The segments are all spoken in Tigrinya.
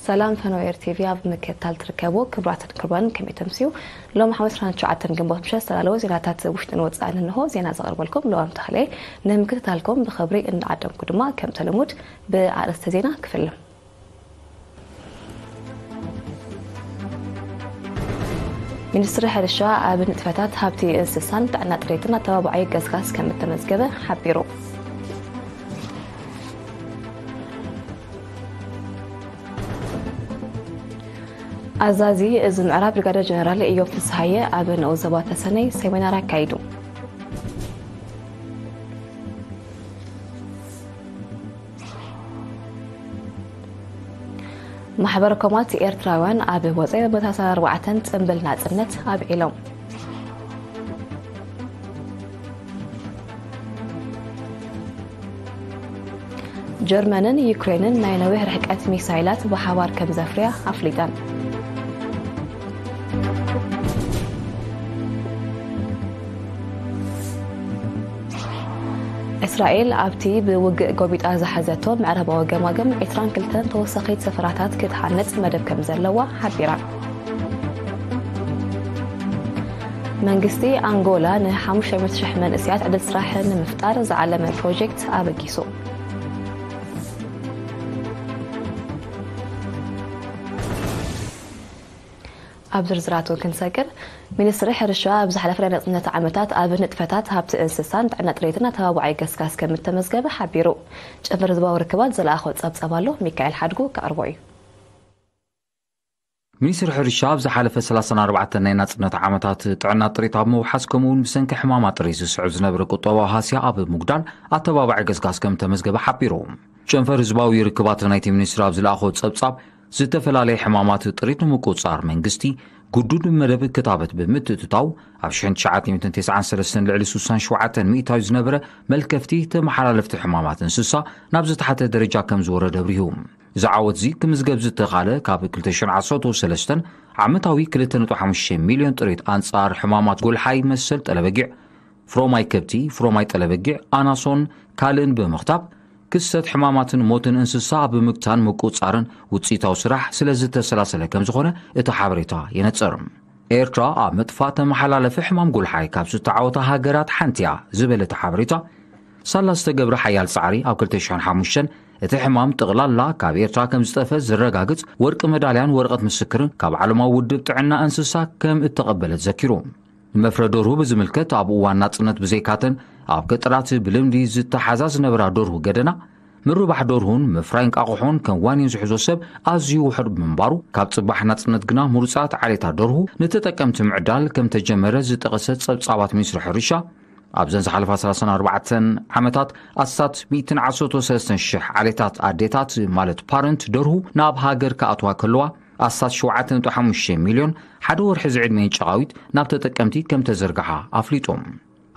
ሰላም ፈነወ ኤር ቲቪ ኣብ ምክትታል ትርከቡ ክቡራትን ክቡራን፣ ከመይ ተምስዩ? ሎም ሓሙስ ዕስራን ትሽዓተን ግንቦት ምሸት ዝተዳለወ ዜናታት ውሽጥን ወጻእን እንሆ። ዜና ዘቕርበልኩም ለዋም ተኽለ። ንምክትታልኩም ብኽብሪ እንዳዓደምኩ ድማ ከምቲ ልሙድ ብኣርእስተ ዜና ክፍልም። ሚኒስትሪ ሕርሻ ኣብ ንጥፈታት ሃብቲ እንስሳን ጥዕና ጥሬትን ኣተባባዒ ገስጋስ ከም እተመዝገበ ሓቢሩ። ኣዛዚ እዚ ምዕራብ ብሪጋደር ጀነራል ኢዮብ ፍስሃየ ኣብ ንኡስ ዞባ ተሰነይ ሰሚናር ኣካይዱ። ማሕበር ኮማት ኤርትራውያን ኣብ ወጻኢ መበታተን ኣርባዕተን ጽምብል ናጽነት ኣብዒሎም። ጀርመንን ዩክሬንን ናይ ነዊሕ ርሕቀት ሚሳይላት ብሓባር ከም ዘፍርያ ኣፍሊጠን። እስራኤል ኣብቲ ብውግእ ጎቢጣ ዝሓዘቶ ምዕራባዊ ገማግም ዕስራን ክልተን ተወሳኺት ሰፈራታት ክትሃንጽ መደብ ከም ዘለዋ ሓቢራ። መንግስቲ ኣንጎላ ንሓሙሽተ ሚእቲ ሽሕ መንእሰያት ዕድል ስራሕ ንምፍጣር ዝዓለመ ፕሮጀክት ኣበጊሱ። ኣብ ዝርዝራቱ ክንሰግር፣ ሚኒስትሪ ሕርሻ ኣብ ዝሓለፈ ናይ ናጽነት ዓመታት ኣብ ንጥፈታት ሃብቲ እንስሳን ጥዕና ጥሬትን ኣተባባዒ ገስጋስ ከም እተመዝገበ ሓቢሩ። ጨንፈር ህዝባዊ ርክባት ዝለኣኾ ጸብጻብ ኣሎ፣ ሚካኤል ሓድጉ ከቕርቦ እዩ። ሚኒስትሪ ሕርሻ ኣብ ዝሓለፈ ሰላሳን ኣርባዕተን ናይ ናጽነት ዓመታት ጥዕና ጥሪት ኣብ ምውሓስ፣ ከምኡውን ብሰንኪ ሕማማት ጥሪት ዝስዕብ ዝነበረ ቁጠባዊ ሃስያ ኣብ ምጉዳል ኣተባባዒ ገስጋስ ከም ተመዝገበ ሓቢሩ። ጨንፈር ህዝባዊ ርክባት ናይቲ ሚኒስትሪ ኣብ ዝለኣኾ ጸብጻብ፣ ዝተፈላለየ ሕማማት ጥሪት ንምቁጽጻር መንግስቲ ግዱድ መደብ ክታበት ብምትእትታው፣ ኣብ ሽሕን ትሽዓተ ሚእትን ተስዓን ሰለስተን ልዕሊ ስሳን ሸውዓተን ሚእታዊ ዝነበረ መልከፍቲ ተመሓላለፍቲ ሕማማት እንስሳ ናብ ዝተሓተ ደረጃ ከም ዝወረደ ኣብሪሁ። እዚ ዓወት እዚ ክምዝገብ ዝተኻለ ካብ ክልተ ሽሕን ዓሰርተ ሰለስተን ዓመታዊ ክልተ ነጥቢ ሓሙሽተ ሚልዮን ጥሪት ኣንጻር ሕማማት ጎልሓይ መሰል ጠለበጊዕ፣ ፍሮማይ ከብቲ፣ ፍሮማይ ጠለበጊዕ፣ ኣናሶን ካልእን ብምኽታብ፣ ክስተት ሕማማትን ሞትን እንስሳ ኣብ ምግታን ምቁጽጻርን ውጽኢታዊ ስራሕ ስለ ዝተሰላሰለ ከም ዝኾነ እቲ ሓበሬታ የነጽር። ኤርትራ ኣብ ምጥፋእ ተመሓላለፊ ሕማም ጎልሓይ ካብ ዝተዓወታ ሃገራት ሓንቲ እያ ዝበለ እቲ ሓበሬታ፣ ሳላ ዝተገብረ ሓያል ጻዕሪ ኣብ ክልተ ሽሕን ሓሙሽተን እቲ ሕማም ጥቕላላ ካብ ኤርትራ ከም ዝጠፈ ዝረጋግጽ ወርቂ መዳልያን ወረቐት ምስክርን ካብ ዓለማዊ ውድብ ጥዕና እንስሳ ከም እተቐበለት ዘኪሩ። ንመፍረ ደርሁ ብዝምልከት፣ ኣብ እዋን ናጽነት ብዘይካተን ኣብ ገጠራት ብልምዲ ዝተሓዛ ዝነበራ ደርሁ ገደና፣ ምርባሕ ደርሁን ምፍራይ እንቃቑሖን ከም ዋኒን ዝሕዞ ሰብ ኣዝዩ ውሑድ ብምንባሩ፣ ካብ ጽባሕ ናጽነት ግና ምሩጻት ዓሌታት ደርሁ ንተጠቀምቲ ምዕዳል ከም ተጀመረ ዝጠቐሰ ጸብጻባት ሚኒስትሪ ሕርሻ፣ ኣብዘን ዝሓለፋ ሰላሳን ኣርባዕተን ዓመታት ኣስታት ሚእትን ዓሰርተ ሰለስተን ሽሕ ዓሌታት ኣዴታት፣ ማለት ፓረንት ደርሁ፣ ናብ ሃገር ክኣትዋ ከለዋ፣ ኣስታት ሸውዓተ ነጥቢ ሓሙሽተ ሚልዮን ሓደ ወርሒ ዝዕድሜን ጨቓዊት ናብ ተጠቀምቲ ከም ተዘርግሓ ኣፍሊጡ።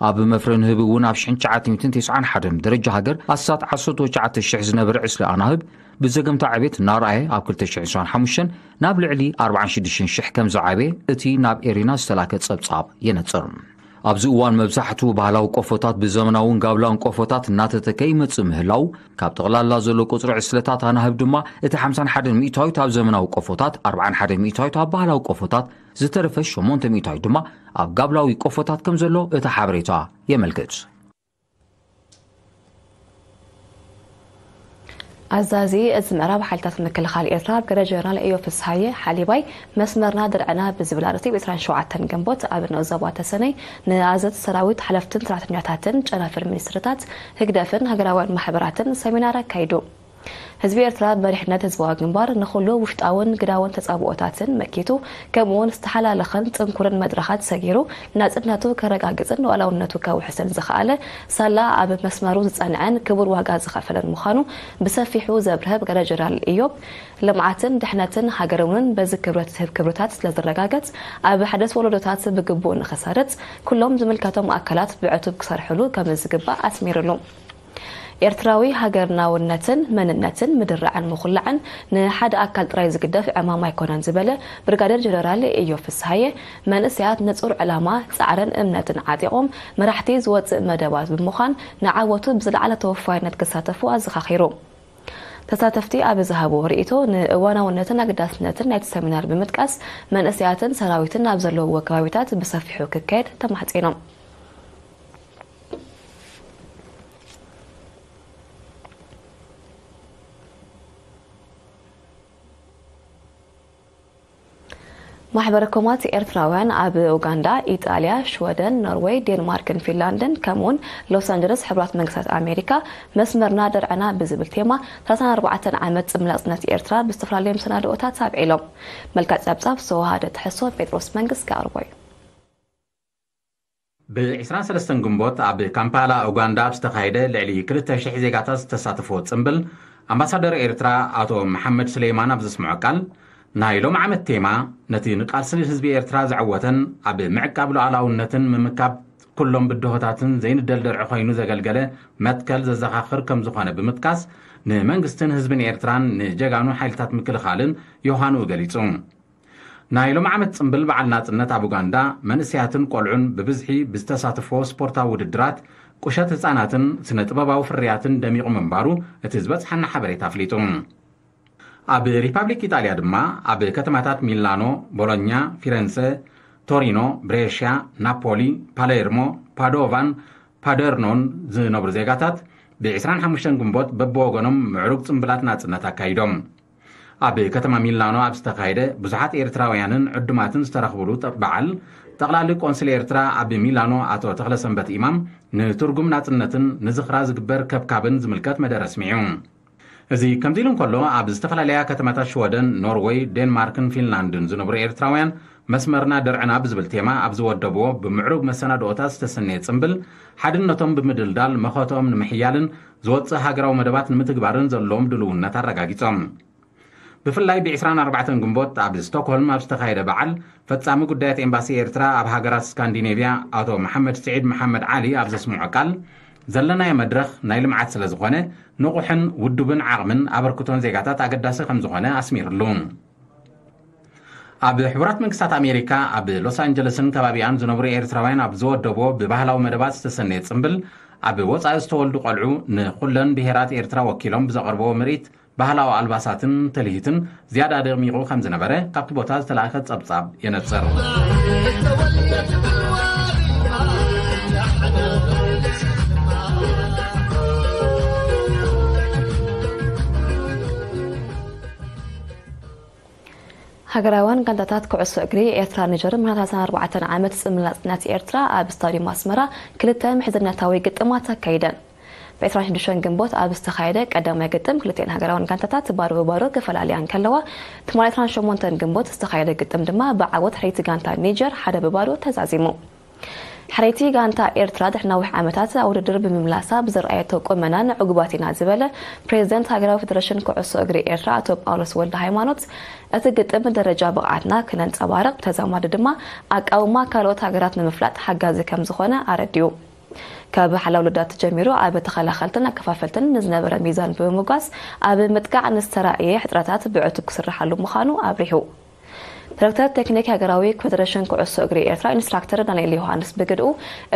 ኣብ መፍረ ንህቢ እውን ኣብ ሽሕን ትሽዓተ ሚእትን ተስዓን ሓደን ደረጃ ሃገር ኣስታት ዓሰርተ ትሽዓተ ሽሕ ዝነበረ ዕስለ ኣናህብ ብዘገምታ ዕቤት እናረኣየ፣ ኣብ ክልተ ሽሕን ዕስራን ሓሙሽተን ናብ ልዕሊ ኣርባዓን ሽዱሽተን ሽሕ ከም ዝዓበየ እቲ ናብ ኤሪና ዝተላከ ጸብጻብ የነጽር። ኣብዚ እዋን መብዛሕትኡ ባህላዊ ቆፎታት ብዘመናውን ጋብላውን ቆፎታት እናተተከ ይመጽእ ምህላው፣ ካብ ጠቕላላ ዘሎ ቁጽሪ ዕስለታት ኣናህብ ድማ እቲ ሓምሳን ሓደን ሚእታዊት ኣብ ዘመናዊ ቆፎታት፣ ኣርባዓን ሓደን ሚእታዊት ኣብ ባህላዊ ቆፎታት፣ ዝተረፈ ሸሞንተ ሚእታዊት ድማ ኣብ ጋብላዊ ቆፎታት ከም ዘሎ እቲ ሓበሬታ የመልክት። ኣዛዚ እዚ ምዕራብ ሓይልታት ምክልኻል ኤርትራ ብገረ ጀነራል ኢዮ ፍስሃየ ሓሊባይ፣ መስመርና ድርዕና ብዝብል ኣርእስቲ ብ ዕስራን ሸውዓተን ግንቦት ኣብ ንኡስ ዞባ ተሰነይ ንኣዘዝቲ ሰራዊት፣ ሓለፍትን ሰራሕተኛታትን ጨናፍር ሚኒስትርታት፣ ህግደፍን ሃገራውያን ማሕበራትን ሰሚናር ኣካይዱ። ህዝቢ ኤርትራ ብመሪሕነት ህዝባዊ ግንባር ንኹሉ ውሽጣውን ግዳውን ተጻብኦታትን መኪቱ፣ ከምኡውን ዝተሓላለኸን ጽንኩርን መድረኻት ሰጊሩ፣ ናጽነቱ ከረጋግጽን ሉዓላውነቱ ከውሕስን ዝኸኣለ፣ ሳላ ኣብ መስመሩ ዝጸንዐን ክቡር ዋጋ ዝኸፈለን ምዃኑ ብሰፊሑ ዘብርሀ ብገረ ጀነራል ኢዮብ፣ ልምዓትን ድሕነትን ሃገር እውን በዚ ክብረት ዝህብ ክብርታት ስለ ዝረጋገጽ፣ ኣብ ሓደስቲ ወለዶታት ብግቡእ ንኽሰርጽ፣ ኩሎም ዝምልከቶም ኣካላት ብዕቱብ ክሰርሕሉ ከም ዝግባእ ኣስሚርሉ። ኤርትራዊ ሃገርናውነትን መንነትን ምድራዕን ምኹላዕን ንሓደ ኣካል ጥራይ ዝግደፍ ዕማም ኣይኮነን ዝበለ ብርጋዴር ጀነራል ኢዮብ ፍስሃየ፣ መንእሰያት ንጹር ዕላማ፣ ጻዕርን እምነትን ዓጢቖም መራሕቲ ዝወጽእ መደባት ብምዃን ንዓወቱ ብዝለዓለ ተወፋይነት ክሳተፉ ኣዘኻኺሩ። ተሳተፍቲ ኣብ ዝሃብዎ ርእይቶ፣ ንእዋናውነትን ኣገዳስነትን ናይቲ ሰሚናር ብምጥቃስ፣ መንእሰያትን ሰራዊትን ኣብ ዘለውዎ ከባቢታት ብሰፊሑ ክካየድ ተማሕጺኖም። ማሕበረ ኮማት ኤርትራውያን ኣብ ኡጋንዳ፣ ኢጣልያ፣ ሽወደን፣ ኖርወይ፣ ዴንማርክን ፊንላንድን፣ ከምኡውን ሎስ ኣንጀለስ፣ ሕቡራት መንግስታት ኣሜሪካ፣ መስመርና ደርዕና ብዝብል ቴማ ሰላሳን ኣርባዕተን ዓመት ጽምብል ናጽነት ኤርትራ ብዝተፈላለዩ መሰናድኦታት ኣብዒሎም። መልክዕ ጸብጻብ ዝተዋሃደ ትሕዝቶ ጴጥሮስ መንግስት ክኣቅርቦ እዩ። ብ23 ግንቦት ኣብ ካምፓላ ኡጋንዳ ኣብ ዝተኻየደ ልዕሊ ክልተ ሽሕ ዜጋታት ዝተሳተፎ ጽምብል፣ ኣምባሳደር ኤርትራ ኣቶ መሓመድ ስሌማን ኣብ ዘስምዖ ቃል፣ ናይ ሎም ዓመት ቴማ ነቲ ንቃልሲ ህዝቢ ኤርትራ ዘዐወተን ኣብ ምዕቃብ ሉዓላውነትን ምምካብ ኩሎም ብድሆታትን ዘይንደል ደርዒ ኮይኑ ዘገልገለ መትከል ዘዘኻኽር ከም ዝኾነ ብምጥቃስ፣ ንመንግስትን ህዝብን ኤርትራን ንጀጋኑ ሓይልታት ምክልኻልን ዮሃንኡ ገሊጹ። ናይ ሎም ዓመት ጽምብል በዓል ናጽነት ኣብ ኡጋንዳ፣ መንእሰያትን ቆልዑን ብብዝሒ ብዝተሳተፍዎ ስፖርታዊ ውድድራት፣ ቁሸት ህጻናትን ስነ ጥበባዊ ፍርያትን ደሚቑ ምንባሩ እቲ ዝበጽሓና ሓበሬታ ኣፍሊጡ። ኣብ ሪፓብሊክ ኢጣልያ ድማ፣ ኣብ ከተማታት ሚላኖ፣ ቦሎኛ፣ ፊረንሰ፣ ቶሪኖ፣ ብሬሽያ፣ ናፖሊ፣ ፓሌርሞ፣ ፓዶቫን ፓደርኖን ዝነብሩ ዜጋታት፣ ብ25 ግንቦት በብወገኖም ምዕሩግ ጽምብላት ናጽነት ኣካይዶም። ኣብ ከተማ ሚላኖ ኣብ ዝተኻየደ፣ ብዙሓት ኤርትራውያንን ዕዱማትን ዝተረኽብሉ ጠ-፣ በዓል፣ ጠቕላሊ ቆንስል ኤርትራ ኣብ ሚላኖ ኣቶ ተኽለሰንበት ኢማም፣ ንትርጉም ናጽነትን ንዝኽራ ዝግበር ከብካብን ዝምልከት መደረ ኣስሚዑ። እዚ ከምዚ ኢሉ እንከሎ፣ ኣብ ዝተፈላለያ ከተማታት ሽወደን፣ ኖርወይ፣ ዴንማርክን ፊንላንድን ዝነብሩ ኤርትራውያን፣ መስመርና ደርዕና ብዝብል ቴማ ኣብ ዝወደብዎ ብምዕሩግ መሰናድኦታት ዝተሰነየ ጽምብል፣ ሓድነቶም ብምድልዳል መኸተኦም ንምሕያልን ዝወጽእ ሃገራዊ መደባት ንምትግባርን ዘለዎም ድልውነት ኣረጋጊጾም። ብፍላይ ብ24 ግንቦት ኣብ ስቶክሆልም ኣብ ዝተኻየደ በዓል፣ ፈጻሚ ጉዳያት ኤምባሲ ኤርትራ ኣብ ሃገራት ስካንዲኔቭያ ኣቶ መሓመድ ስዒድ መሓመድ ዓሊ ኣብ ዘስምዖ ቃል፣ ዘለናዮ መድረኽ ናይ ልምዓት ስለ ዝኾነ፣ ንቑሕን ውዱብን ዓቕምን ኣበርክቶን ዜጋታት ኣገዳሲ ከም ዝኾነ ኣስሚርሉ። ኣብ ሕቡራት መንግስታት ኣሜሪካ፣ ኣብ ሎስ ኣንጀለስን ከባቢኣን ዝነብሩ ኤርትራውያን ኣብ ዝወደብዎ ብባህላዊ መደባት ዝተሰነየ ጽምብል፣ ኣብ ወጻኢ ዝተወልዱ ቆልዑ ንኹለን ብሄራት ኤርትራ ወኪሎም ብዘቕርብዎ ምርኢት ባህላዊ ኣልባሳትን ትልሂትን ዝያዳ ደሚቑ ከም ዝነበረ ካብቲ ቦታ ዝተላእከ ጸብጻብ የነጽር። ሃገራውያን ጋንታታት ኩዕሶ እግሪ ኤርትራ ኒጀር፣ ምኽንያት ሰላሳን ኣርባዕተን ዓመት ጽምብል ናጽነት ኤርትራ፣ ኣብ ስታድዩም ኣስመራ ክልተ ምሕዝነታዊ ግጥማት ኣካይደን። ብ26 ግንቦት ኣብ ዝተኻየደ ቀዳማይ ግጥም፣ ክልቲኤን ሃገራውያን ጋንታታት ባዶ ብባዶ ክፈላልያ እንከለዋ፣ ትማሊ ዕስራን ሸሞንተን ግንቦት ዝተኻየደ ግጥም ድማ ብዓወት ሕርይቲ ጋንታ ኒጀር ሓደ ብባዶ ተዛዚሙ። ሕርይቲ ጋንታ ኤርትራ ድሕሪ ነዊሕ ዓመታት ኣብ ውድድር ብምምላሳ ብዘርኣየቶ ቁመናን ዕጉባት ኢና ዝበለ ፕሬዚደንት ሃገራዊ ፌደሬሽን ኩዕሶ እግሪ ኤርትራ ኣቶ ጳውሎስ ወልደ ሃይማኖት፣ እቲ ግጥም ደረጃ ብቕዓትና ክነንጸባርቕ ብተዛማዲ ድማ ኣቃውማ ካልኦት ሃገራት ንምፍላጥ ሓጋዚ ከም ዝኾነ ኣረዲኡ። ካብ ሓላው ልዳት ጀሚሩ ኣብ ተኸላኸልትን ኣከፋፈልትን ንዝነበረ ሚዛን ብምምጓስ ኣብ ምጥቃዕ ንዝተራእየ ሕጽረታት ብዕቱብ ክስርሓሉ ምዃኑ ኣብሪሁ። ዳይሬክተር ቴክኒክ ሃገራዊ ፌደሬሽን ኩዕሶ እግሪ ኤርትራ ኢንስትራክተር ዳንኤል ዮሃንስ ብግድኡ፣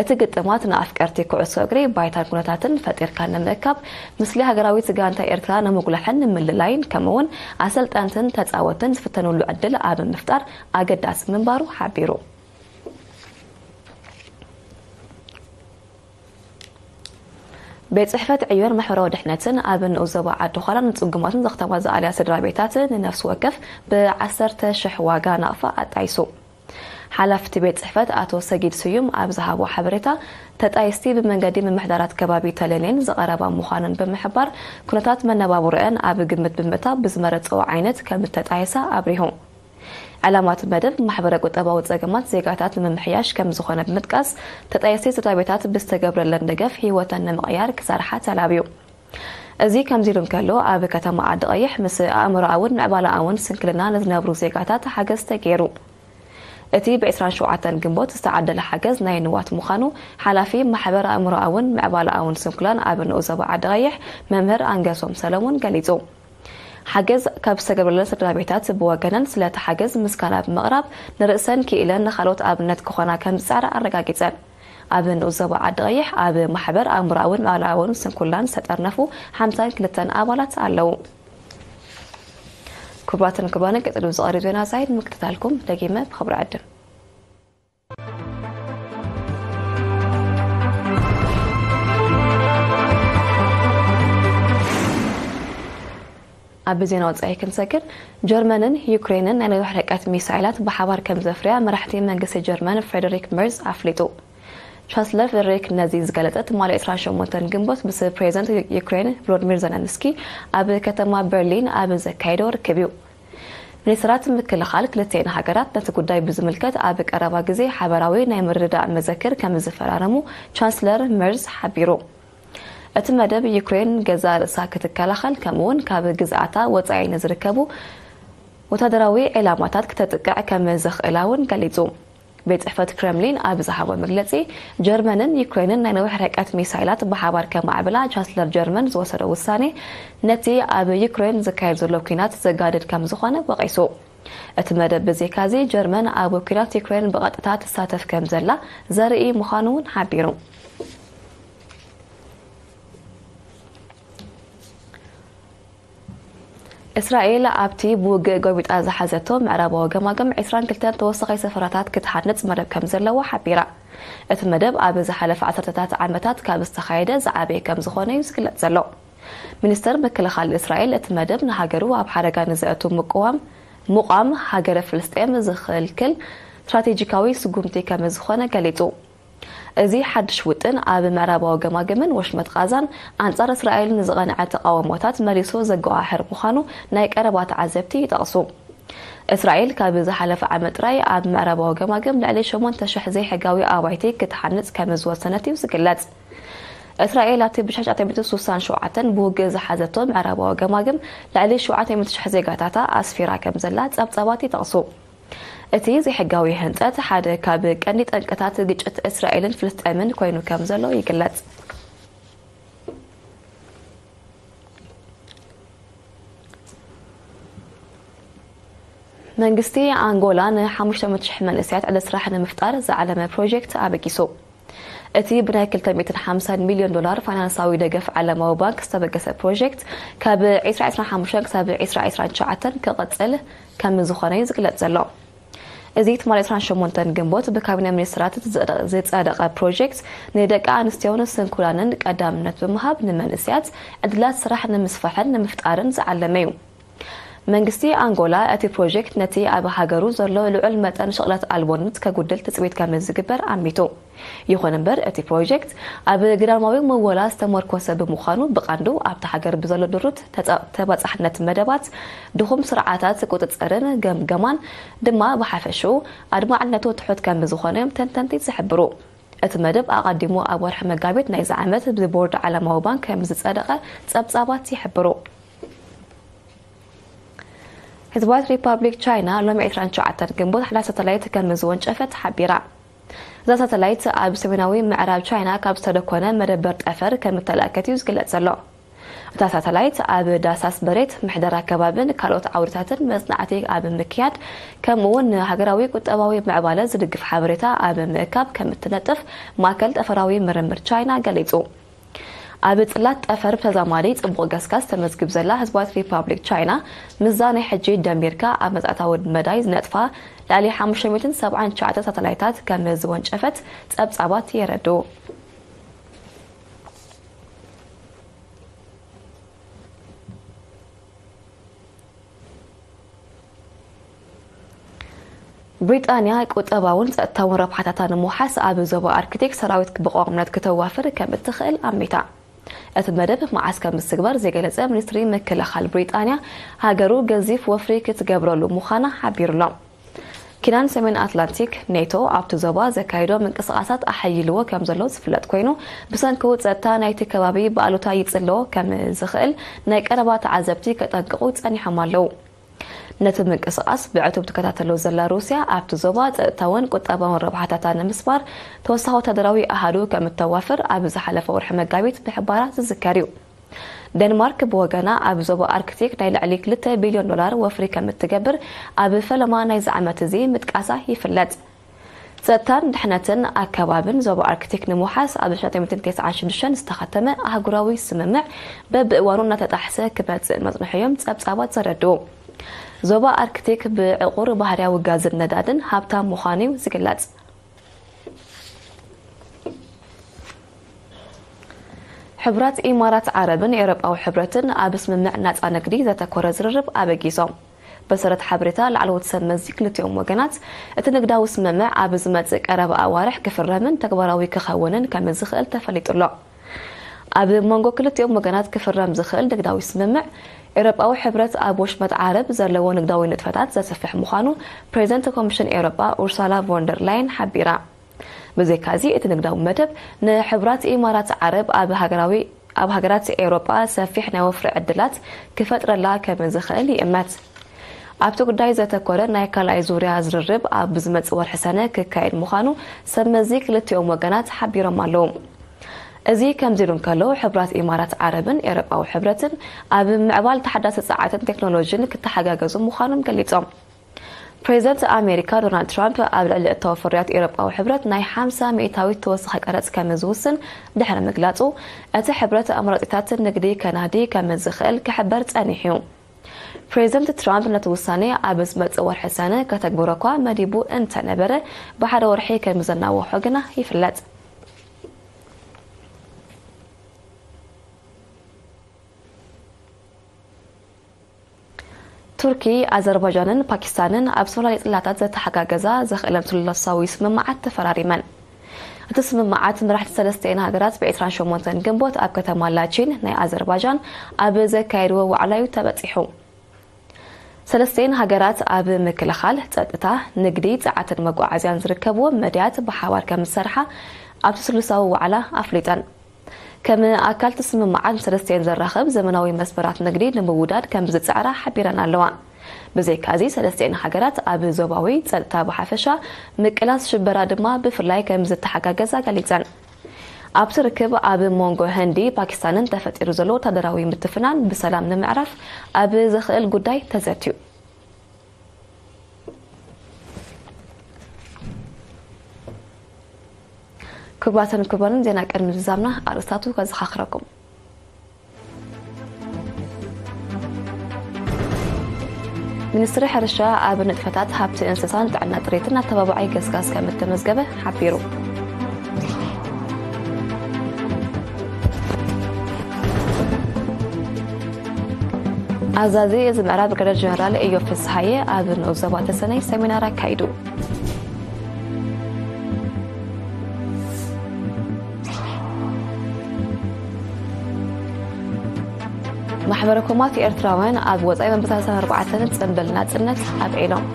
እቲ ግጥማት ንኣፍቀርቲ ኩዕሶ እግሪ ባይታን ኩነታትን ፈጢርካ ንምእካብ፣ ምስሊ ሃገራዊት ጋንታ ኤርትራ ንምጉላሕን ንምልላይን፣ ከምኡ'ውን ኣሰልጠንትን ተጻወትን ዝፍተኑሉ ዕድል ኣብ ምፍጣር ኣገዳሲ ምንባሩ ሓቢሩ። ቤት ጽሕፈት ዕዮን ማሕበራዊ ድሕነትን ኣብ ንኡስ ዞባ ዓዲ ዃላ ንጽጉማትን ዘኽተማ ዝኣልያ ስድራ ቤታት ንነፍሲ ወከፍ ብ10,000 ዋጋ ናቕፋ ኣጣይሱ። ሓላፊ እቲ ቤት ጽሕፈት ኣቶ ሰጊድ ስዩም ኣብ ዝሃቦ ሓበሬታ፣ ተጣየስቲ ብመንገዲ ምምሕዳራት ከባቢ ተለልየን ዝቐረባ ምዃነን ብምሕባር፣ ኩነታት መነባብሮአን ኣብ ግምት ብምእታው ብዝመረጽኦ ዓይነት ከም እተጣየሳ ኣብሪሁ። ዕላማ እቲ መደብ ማሕበረ ቁጠባዊ ጸገማት ዜጋታት ንምምሕያሽ ከም ዝኾነ ብምጥቃስ፣ ተጣየስቲ ስድራ ቤታት ብዝተገብረለን ደገፍ ህይወተን ንምቕያር ክሰርሓ ተላብዩ። እዚ ከምዚ ኢሉ እንከሎ፣ ኣብ ከተማ ዓዲ ቀይሕ ምስ ኣእምሮኣውን ምዕባለኣውን ስንክልና ንዝነብሩ ዜጋታት ሓገዝ ተገይሩ። እቲ ብ27 ግንቦት ዝተዓደለ ሓገዝ ናይ ንዋት ምዃኑ ሓላፊ ማሕበር ኣእምሮኣውን ምዕባለኣውን ስንኩላን ኣብ ንኡስ ዞባ ዓዲ ቀይሕ መምህር ኣንገሶም ሰለሙን ገሊጹ። ሓገዝ ካብ ዝተገብረለን ስድራ ቤታት ብወገነን ስለቲ ሓገዝ ምስጋና ብምቕራብ፣ ንርእሰን ክኢለን ንኻልኦት ኣብነት ክኾና ከም ዝጸዕራ ኣረጋጊጸን። ኣብ ንኡስ ዞባ ዓዲ ቀይሕ ኣብ ማሕበር ኣእምሮኣውን ኣእላውን ስንኩላን ዝተጠርነፉ ሓምሳን ክልተን ኣባላት ኣለዉ። ክቡራትን ክቡራንን፣ ቀጺሉ ዝቐርብ ዜና ዛይድ ምክትታልኩም ደጊመ ብኽብሪ ዕድም። ኣብ ዜና ወጻኢ ክንሰግር፣ ጀርመንን ዩክሬንን ናይ ነዊሕ ርሕቀት ሚሳይላት ብሓባር ከም ዘፍርያ መራሕቲ መንግስቲ ጀርመን ፍሬደሪክ መርዝ ኣፍሊጡ። ቻንስለር ፍሬደሪክ ነዚ ዝገለጸ ትማሊ ዕስራን ሸሞንተን ግንቦት ምስ ፕሬዚደንት ዩክሬን ቮሎዲሚር ዘለንስኪ ኣብ ከተማ በርሊን ኣብ ዘካየዶ ርክብ እዩ። ሚኒስትራት ምክልኻል ክልቲኤን ሃገራት ነቲ ጉዳይ ብዝምልከት ኣብ ቀረባ ግዜ ሓበራዊ ናይ ምርድዳእ መዘክር ከም ዝፈራረሙ ቻንስለር መርዝ ሓቢሩ። እቲ መደብ ዩክሬን ገዛእ ርእሳ ክትከላኸል ከምኡውን ካብ ግዝኣታ ወጻኢ ንዝርከቡ ወታደራዊ ዒላማታት ክተጥቅዕ ከም ዘኽእላ እውን ገሊጹ። ቤት ጽሕፈት ክረምሊን ኣብ ዝሃቦ መግለጺ፣ ጀርመንን ዩክሬንን ናይ ነዊሕ ርሕቀት ሚሳይላት ብሓባር ከማዕብላ ቻንስለር ጀርመን ዝወሰዶ ውሳኔ ነቲ ኣብ ዩክሬን ዝካየድ ዘሎ ኲናት ዘጋድድ ከም ዝኾነ ወቒሱ። እቲ መደብ ብዘይካዚ ጀርመን ኣብ ኲናት ዩክሬን ብቐጥታ ትሳተፍ ከም ዘላ ዘርኢ ምዃኑ እውን ሓቢሩ። እስራኤል ኣብቲ ብውግእ ጎቢጣ ዝሓዘቶ ምዕራባዊ ገማግም ዕስራን ክልተን ተወሳኺ ሰፈራታት ክትሃንጽ መደብ ከም ዘለዋ ሓቢራ። እቲ መደብ ኣብ ዝሓለፈ ዓሰርተታት ዓመታት ካብ ዝተኻየደ ዝዓበየ ከም ዝኾነ እዩ ዝግለጽ ዘሎ። ሚኒስተር ምክልኻል እስራኤል፣ እቲ መደብ ንሃገሩ ኣብ ሓደጋ ንዘእቱ ምቅዋም፣ ምቋም ሃገረ ፍልስጤም ዝኽልክል ስትራቴጂካዊ ስጉምቲ ከም ዝኾነ ገሊጹ። እዚ ሓድሽ ውጥን ኣብ ምዕራባዊ ገማግምን ወሽመጥ ቓዛን ኣንጻር እስራኤል ንዝቐንዐ ተቓውሞታት መሊሱ ዘጓሓሕር ምዃኑ ናይ ቀረባ ተዓዘብቲ ይጠቕሱ። እስራኤል ካብ ዝሓለፈ ዓመት ጥራይ ኣብ ምዕራባዊ ገማግም ልዕሊ ሸሞንተ ሽሕ ዘይሕጋዊ ኣባይቲ ክትሓንጽ ከም ዝወሰነት እዩ ዝግለጽ። እስራኤል ኣብቲ ብ ሽሕተ ሸዓተ ሚእትን ሱሳን ሸውዓተን ብውግእ ዝሓዘቶ ምዕራባዊ ገማግም ልዕሊ ሸውዓተ ሚእቲ ሽሕ ዜጋታታ ኣስፊራ ከም ዘላ ጸብጻባት ይጠቕሱ። እቲ ዘይሕጋዊ ህንጸት ሓደ ካብ ቀንዲ ጠንቅታት ግጭት እስራኤልን ፍልስጤምን ኮይኑ ከም ዘሎ ይግለጽ። መንግስቲ ኣንጎላ ን ሓሙሽተ ሚእቲ ሽሕ መንእሰያት ዕድል ስራሕ ንምፍጣር ዝዓለመ ፕሮጀክት ኣበጊሱ። እቲ ብናይ ክልተ ሚእትን ሓምሳን ሚልዮን ዶላር ፋይናንሳዊ ደገፍ ዓለማዊ ባንክ ዝተበገሰ ፕሮጀክት ካብ ዕስራ ዕስራን ሓሙሽተን ክሳብ ዕስራ ዕስራን ትሽዓተን ክቕጽል ከም ዝኾነ እዩ ዝግለጽ ዘሎ። እዚ ትማሊ ዕስራን ሸሞንተን ግንቦት ብካቢነ ሚኒስትራት ዝጸደቐ ፕሮጀክት ንደቂ ኣንስትዮን ስንኩላንን ቀዳምነት ብምሃብ ንመንእሰያት ዕድላት ስራሕ ንምስፋሕን ንምፍጣርን ዝዓለመ እዩ። መንግስቲ ኣንጎላ እቲ ፕሮጀክት ነቲ ኣብ ሃገሩ ዘሎ ልዑል መጠን ሽቕለት ኣልቦነት ከጉድል ትጽቢት ከም ዝግበር ኣሚቱ። ይኹን እምበር እቲ ፕሮጀክት ኣብ ግዳማዊ ምወላ ዝተመርኮሰ ብምዃኑ ብቐንዱ ኣብቲ ሃገር ብዘሎ ድሩት ተጻ-፣ ተባጻሕነት መደባት፣ ድኹም ስርዓታት ቁጽጽርን ገምገማን ድማ ብሓፈሽኡ ኣድማዕነቱ ትሑት ከም ዝኾነ እዮም ተንተንቲ ዝሕብሩ። እቲ መደብ ኣቐዲሙ ኣብ ወርሒ መጋቢት ናይዚ ዓመት ብቦርድ ዓለማዊ ባንክ ከም ዝጸደቐ ጸብጻባት ይሕብሩ። ህዝባዊት ሪፓብሊክ ቻይና ሎሚ ዕስራን ትሽዓተን ግንቦት ሓደ ሳተላይት ከም ዝወንጨፈት ሓቢራ። እዛ ሳተላይት ኣብ ሰሜናዊ ምዕራብ ቻይና ካብ ዝተደኮነ መደበር ጠፈር ከም እተላእከት እዩ ዝግለጽ ዘሎ። እታ ሳተላይት ኣብ ዳሳስ መሬት፣ ምሕደራ ከባብን ካልኦት ዓውድታትን መጽናዕቲ ኣብ ምክያድ፣ ከምኡ እውን ንሃገራዊ ቁጠባዊ ምዕባለ ዝድግፍ ሓበሬታ ኣብ ምእካብ ከም እትነጥፍ ማእከል ጠፈራዊ ምርምር ቻይና ገሊጹ። ኣብ ጽላት ጠፈር ብተዛማዲ ጽቡቕ ገስጋስ ተመዝግብ ዘላ ህዝባዊት ሪፓብሊክ ቻይና፣ ምስዛ ናይ ሕጂ ደሚርካ ኣብ መጻእታዊ መዳይ ዝነጥፋ ልዕሊ ሓሙሽተ ሚእትን ሰብዓን ትሽዓተ ሳተላይታት ከም ዝወንጨፈት ጸብጻባት የረድኡ። ብሪጣንያ ቁጠባውን ጸጥታውን ረብሓታታ ንምውሓስ ኣብ ዞባ ኣርክቲክ ሰራዊት ብቐዋምነት ክተዋፍር ከም እትኽእል ኣሚታ። እቲ መደብ መዓስ ከም ዝትግበር ዘይገለጸ ሚኒስትሪ ምክልኻል ብሪጣንያ፣ ሃገሩ ገዚፍ ወፍሪ ክትገብረሉ ምዃና ሓቢሩ ኣሎ። ኪዳን ሰሜን ኣትላንቲክ፣ ኔቶ፣ ኣብቲ ዞባ ዘካየዶ ምንቅስቓሳት ኣሐይልዎ ከም ዘሎ ዝፍለጥ ኮይኑ፣ ብሰንኪ ጸጥታ ናይቲ ከባቢ ብኣሉታ ይጽሎ ከም ዝኽእል ናይ ቀረባ ተዓዘብቲ ከጠንቅቑ ጸኒሖም ኣለዉ። ነቲ ምንቅስቓስ ብዕቱብ ትከታተሎ ዘላ ሩስያ፣ ኣብቲ ዞባ ጸጥታውን ቁጠባውን ረብሓታታ ንምስባር ተወሳኺ ወታደራዊ ኣሃዱ ከም እተዋፍር ኣብ ዝሓለፈ ወርሒ መጋቢት ምሕባራ ዝዝከር እዩ። ደንማርክ ብወገና ኣብ ዞባ ኣርክቲክ ናይ ልዕሊ ክልተ ቢልዮን ዶላር ወፍሪ ከም እትገብር ኣብ ፈለማ ናይዚ ዓመት እዚ ምጥቃሳ ይፍለጥ። ጸጥታን ድሕነትን ኣከባብን ዞባ ኣርክቲክ ንምውሓስ ኣብ ሽሕተ ሚእትን ተስዓን ሽዱሽተን ዝተኸተመ ኣህጉራዊ ስምምዕ በብእዋኑ እናተጣሕሰ ክመጽእ መጽንሑ እዮም ጸብጻባት ዘረድኡ። ዞባ ኣርክቲክ ብዕቑር ባህርያዊ ጋዝን ነዳድን ሃብታም ምዃኑ እዩ ዝግለጽ። ሕብራት ኢማራት ዓረብን ኤውሮጳዊ ሕብረትን ኣብ ስምምዕ ናጻ ንግዲ ዘተኮረ ዝርርብ ኣበጊሶም። ብሰረት ሓበሬታ ላዕለዎት ሰብ መዚ ክልቲኦም ወገናት፣ እቲ ንግዳዊ ስምምዕ ኣብ ዝመጽእ ቀረባ ኣዋርሕ ክፍረምን ተግባራዊ ክኸውንን ከም ዝኽእል ተፈሊጡ ኣሎ። ኣብ መንጎ ክልቲኦም ወገናት ክፍረም ዝኽእል ንግዳዊ ስምምዕ፣ ኤውሮጳዊ ሕብረት ኣብ ወሽመጥ ዓረብ ዘለዎ ንግዳዊ ንጥፈታት ዘስፍሕ ምዃኑ ፕሬዚደንት ኮሚሽን ኤውሮጳ ኡርሳላ ቮንደር ላይን ሓቢራ። ብዘይካዚ፣ እቲ ንግዳዊ መደብ ንሕቡራት ኢማራት ዓረብ ኣብ ሃገራዊ ኣብ ሃገራት ኤውሮጳ ሰፊሕ ናይ ወፍሪ ዕድላት ክፈጥረላ ከም ዝኽእል ይእመት። ኣብቲ ጉዳይ ዘተኮረ ናይ ካልኣይ ዙርያ ዝርርብ ኣብ ዝመጽእ ወርሒ ሰነ ክካየድ ምዃኑ ሰብ መዚ ክልቲኦም ወገናት ሓቢሮም ኣለዉ። እዚ ከምዚ ኢሉ እንከሎ፣ ሕቡራት ኢማራት ዓረብን ኤውሮጳዊ ሕብረትን ኣብ ምዕባል ተሓዳሲ ጸዓትን ቴክኖሎጂን ክተሓጋገዙ ምዃኖም ገሊጾም። ፕሬዚደንት ኣሜሪካ ዶናልድ ትራምፕ ኣብ ልዕሊ እታወ ፍርያት ኤውሮጳዊ ሕብረት ናይ ሓምሳ ሚእታዊት ተወሳኺ ቀረጽ ከም ዝውስን ድሕሪ ምግላጹ፣ እቲ ሕብረት ኣማራጺታት ንግዲ ከናዲ ከም ዝኽእል ክሕበር ጸኒሑ እዩ። ፕሬዚደንት ትራምፕ ነቲ ውሳኔ ኣብ ዝመጽእ ወርሒ ሰነ ከተግብሮ እኳ መዲቡ እንተነበረ፣ ብሓደ ወርሒ ከም ዘናውሖ ግና ይፍለጥ። ቱርኪ፣ ኣዘርባጃንን ፓኪስታንን ኣብ ዝተፈላለዩ ጽላታት ዘተሓጋገዛ ዘኽእለን ስሉሳዊ ስምምዓት ተፈራሪመን። እቲ ስምምዓት መራሕቲ ሰለስቲኤን ሃገራት ብ ዒስራን ሸሞንተን ግንቦት ኣብ ከተማ ላቺን ናይ ኣዘርባጃን ኣብ ዘካየድዎ ዋዕላ እዩ ተበጺሑ። ሰለስቲኤን ሃገራት ኣብ ምክልኻል፣ ጸጥታ፣ ንግዲ፣ ጸዓትን መጓዓዝያን ዝርከብዎም መድያት ብሓባር ከም ዝሰርሓ ኣብቲ ስሉሳዊ ዋዕላ ኣፍሊጠን። ከም ኣካል እቲ ስምምዓት ንሰለስቲኤን ዘራኽብ ዘመናዊ መስመራት ንግዲ ንምውዳድ ከም ዝጽዕራ ሓቢረን ኣለዋ። ብዘይካዚ፣ ሰለስቲኤን ሃገራት ኣብ ዞባዊ ጸጥታ ብሓፈሻ፣ ምቅላስ ሽበራ ድማ ብፍላይ ከም ዝተሓጋገዛ ገሊጸን። ኣብቲ ርክብ ኣብ መንጎ ህንዲ፣ ፓኪስታንን ተፈጢሩ ዘሎ ወታደራዊ ምትፍናን ብሰላም ንምዕራፍ ኣብ ዘኽእል ጉዳይ ተዘትዩ። ክቡራትን ክቡራንን፣ ዜና ቅድሚ ምዝዛምና ኣርእስታቱ ከዘኻኽረኩም። ሚኒስትሪ ሕርሻ ኣብ ንጥፈታት ሃብቲ እንስሳን ጥዕና ጥሪትን ኣተባባዓይ ገስጋስ ከም እተመዝገበ ሓቢሩ። ኣዛዚ እዚ ምዕራብ ብርጋዴር ጀነራል ኢዮብ ፍስሃየ ኣብ ንኡስ ዞባ ተሰነይ ሰሚናር ኣካይዱ። ማሕበረ ኮማት ኤርትራውያን ኣብ ወጻኢ መበል ሰላሳን ኣርባዕተን ጽምብል ናጽነት ኣብዒሎም።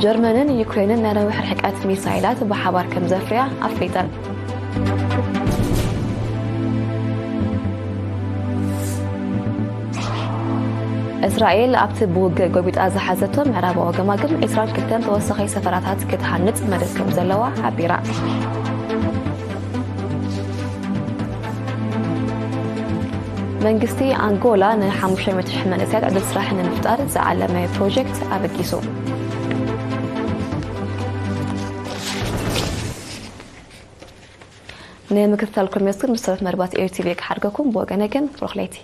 ጀርመንን ዩክሬንን ናይ ነዊሕ ርሕቀት ሚሳይላት ብሓባር ከም ዘፍርያ ኣፍሊጠን። እስራኤል ኣብቲ ብውግእ ጎቢጣ ዝሓዘቶ ምዕራባዊ ገማግም ዒስራን ክልተን ተወሳኺ ሰፈራታት ክትሃንጽ መደብ ከም ዘለዋ ሓቢራ። መንግስቲ ኣንጎላ ን ሓሙሽተ ሚእቲ ሽሕ መንእሰያት ዕድል ስራሕ ንምፍጣር ዝዓለመ ፕሮጀክት ኣበጊሱ። ንምክትታልኩም የመስግን። ብሰረት መርባት ኤሪ ቲቪ ክሓድገኩም ብወገነ ግን ብሩኽ ለይቲ።